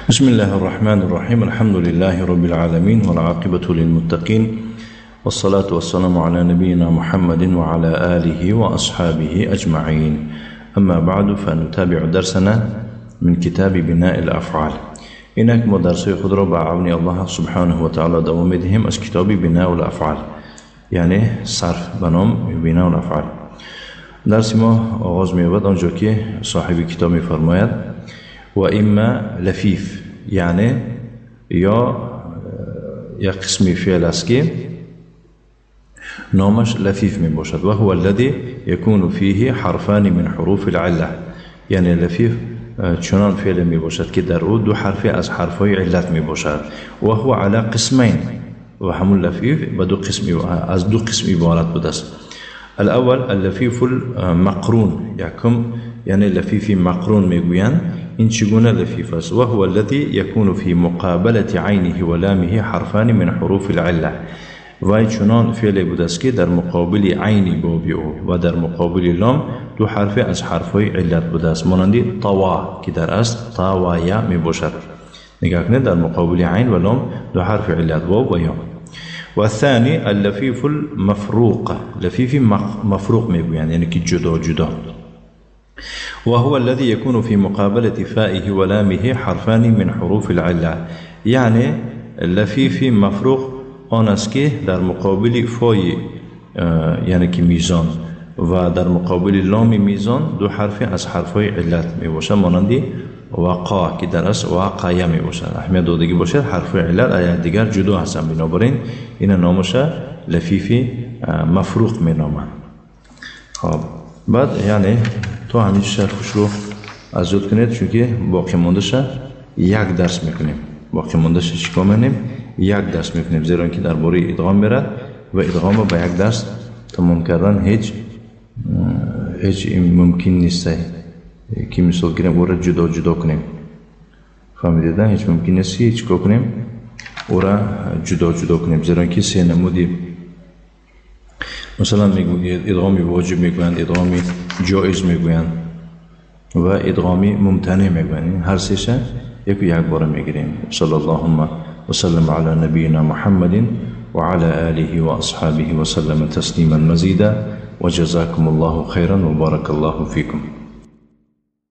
بسم الله الرحمن الرحيم. الحمد لله رب العالمين والعاقبة للمتقين والصلاة والسلام على نبينا محمد وعلى آله وأصحابه أجمعين. أما بعد، فنتابع درسنا من كتاب بناء الأفعال. اینک ما درس‌های خود را با عون الله سبحانه و تعالی دوام می‌دهیم از کتاب بناء الافعال، یعنی صرف به نام بناء الافعال. درس ما آغاز می‌یابد آنجا که صاحب کتاب می‌فرماید و اما لفیف، یعنی یا یک قسمی فعل است که نامش لفیف می باشد و هو الذي يكون فيه حرفان من حروف العله، یعنی لفیف چنان فعل می باشد که در او دو حرف از حرفهای علت می باشد و هو علی قسمین، و همون لفیف به دو قسم، از دو قسم عبارت بوده است. الاول اللفیف المقرون، یکم یعنی لفیف مقرون میگویند. این چگونه لفیف است؟ و هو الذي يكون في مقابلة عینه و لامه حرفان من حروف العله، وای چنان فعل بوده است که در مقابل عین بابی او و در مقابل لام دو حرف از حرفهای علت بوده است، مانند طوا که در اصل طوایا می باشد. نگاه کنید، در مقابل عین و لام دو حرف علت، واو و یا. و الثانی اللفیف المفروق، لفیف مفروق میگویند، یعنی که جدا جدا. وهو الذي يكون في مقابلة فائه ولامه حرفان من حروف العلة، یعنی لفیف مفروق آن است که در مقابل فای یعنی که میزان و در مقابل لام میزان دو حرف از حرفهای علت می باشد، مانند وقا که در اصل وقایه می باشد. اهمیت دادگی باشد، حرف علت از دیگر جدا هستند، بنابراین این نامش لفیف مفروق می نامند. خب بعد یعنی تا همین شرحش رو از یاد کنید، چون که باقی مانده‌ش یک درس میکنیم. باقی مانده‌ش چیکار میکنیم؟ یک درس میکنیم، زیرا اینکه درباره ادغام میرد و ادغام به یک درس تمام کردن هیچ ممکن نیست که مثال گیریم او را جدا جدا کنیم. فهمیدید؟ هیچ ممکن نیست که چیکار کنیم؟ او را جدا جدا کنیم، زیرا اینکه سه نمودی مثلا میگویند ادغامی واجب میگویند، ادغامی جایز میگویند و ادغامی ممتنع میگویند. هر سه‌ش یک یک بار میگیریم. صلی اللهم وسلم على نبينا محمد وعلى آله وأصحابه وسلم تسليما مزيدا وجزاكم الله خيرا وبارك الله فيكم.